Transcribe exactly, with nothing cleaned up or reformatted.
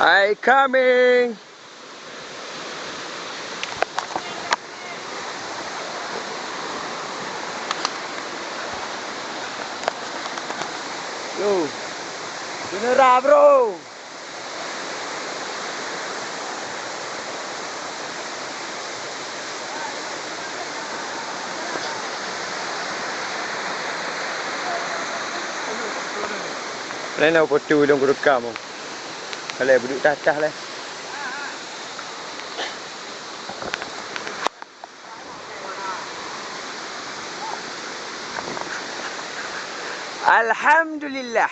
I coming. Yo. Beneran, bro. Laén na foto lôn kurekam. Alah, beudôk tah-tah lé. Alhamdulillah.